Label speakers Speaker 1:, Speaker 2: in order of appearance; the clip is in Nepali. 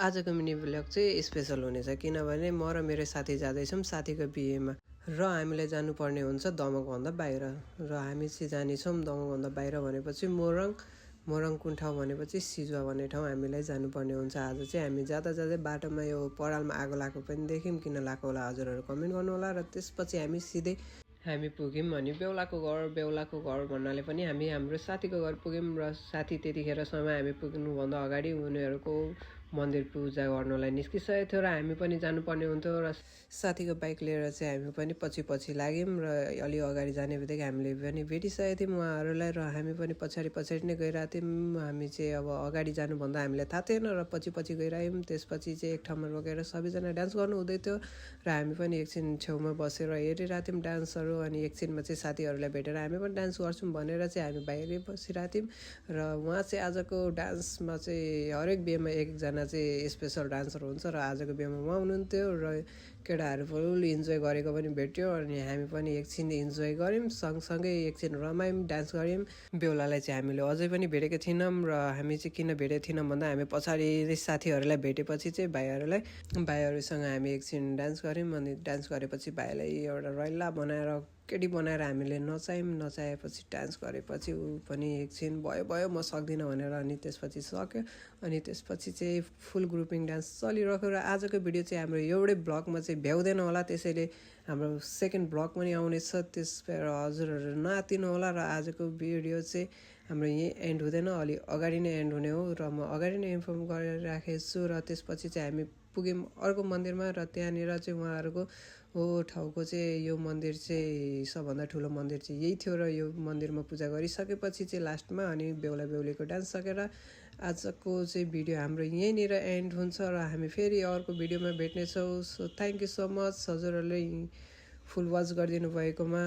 Speaker 1: आजको मिनी भ्लग चाहिँ स्पेसल हुनेछ किनभने म र मेरो साथी जाँदैछौँ साथीको बिहेमा र हामीले जानुपर्ने हुन्छ दमकभन्दा बाहिर र हामी चाहिँ जानेछौँ दमकभन्दा बाहिर भनेपछि मोरङ कुन ठाउँ भनेपछि सिजुवा भन्ने ठाउँ हामीलाई जानुपर्ने हुन्छ। आज चाहिँ हामी जाँदा जाँदै बाटोमा यो परालमा आगो लागेको पनि देख्यौँ, किन लागेको होला हजुरहरू कमेन्ट गर्नु होला। र त्यसपछि हामी सिधै पुग्यौँ अनि बेहुलाको घर भन्नाले पनि हामी हाम्रो साथीको घर पुग्यौँ र साथी त्यतिखेरसम्म हामी पुग्नुभन्दा अगाडि उनीहरूको मन्दिर पूजा गर्नलाई निस्किसकेको थियो र हामी पनि जानुपर्ने हुन्थ्यो र साथीको बाइक लिएर चाहिँ हामी पनि पछि लाग्यौँ र अलि अगाडि जाने बित्तिकै हामीले पनि भेटिसकेको थियौँ उहाँहरूलाई र हामी पनि पछाडि नै गइरहेको थियौँ। हामी चाहिँ अब अगाडि जानुभन्दा हामीलाई थाहा थिएन र पछि गइरहेयौँ। त्यसपछि चाहिँ एक ठाउँमा रोकेर सबैजना डान्स गर्नु हुँदै थियो र हामी पनि एकछिन छेउमा बसेर हेरिरहेको थियौँ डान्सहरू। अनि एकछिनमा चाहिँ साथीहरूलाई भेटेर हामी पनि डान्स गर्छौँ भनेर चाहिँ हामी बाहिरै बसिरहेको थियौँ र उहाँ चाहिँ आजको डान्समा चाहिँ हरेक बिहेमा एकजना चाहिँ स्पेसल डान्सर हुन्छ र आजको बिहेमा उहाँ हुनुहुन्थ्यो र केटाहरू फुल इन्जोय गरेको पनि भेट्यो अनि हामी पनि एकछिन इन्जोय गऱ्यौँ, सँगसँगै एकछिन रमायौँ, डान्स गऱ्यौँ। बेहुलालाई चाहिँ हामीले अझै पनि भेटेको थिएनौँ र हामी चाहिँ किन भेटेको थिएनौँ भन्दा हामी पछाडि साथीहरूलाई भेटेपछि चाहिँ भाइहरूसँग हामी एकछिन डान्स गऱ्यौँ अनि डान्स गरेपछि भाइलाई एउटा रैला बनाएर केटी बनाएर हामीले नचाएपछि डान्स गरेपछि ऊ पनि एकछिन भयो म सक्दिनँ भनेर अनि त्यसपछि सक्यो। अनि त्यसपछि चाहिँ फुल ग्रुपिङ डान्स चलिरहेको र आजको भिडियो चाहिँ हाम्रो एउटै ब्लगमा चाहिँ भ्याउँदैन होला, त्यसैले हाम्रो सेकेन्ड ब्लग पनि आउनेछ, त्यस भएर हजुरहरू नआत्तिनु होला। र आजको भिडियो चाहिँ हाम्रो यहीँ एन्ड हुँदैन, अलि अगाडि नै एन्ड हुने हो र म अगाडि नै इन्फर्म गरेर राखेको छु। र त्यसपछि चाहिँ हामी पुग्यौँ अर्को मन्दिरमा र त्यहाँनिर चाहिँ उहाँहरूको ठाउँको चाहिँ यो मन्दिर चाहिँ सबभन्दा ठुलो मन्दिर चाहिँ यही थियो र यो मन्दिरमा पूजा गरिसकेपछि चाहिँ लास्टमा अनि बेहुला बेहुलीको डान्स सकेर आजको चाहिँ भिडियो हाम्रो यहीँनिर एन्ड हुन्छ र हामी फेरि अर्को भिडियोमा भेट्नेछौँ। So thank you so much हजुरहरूले फुल वाच गरिदिनु भएकोमा।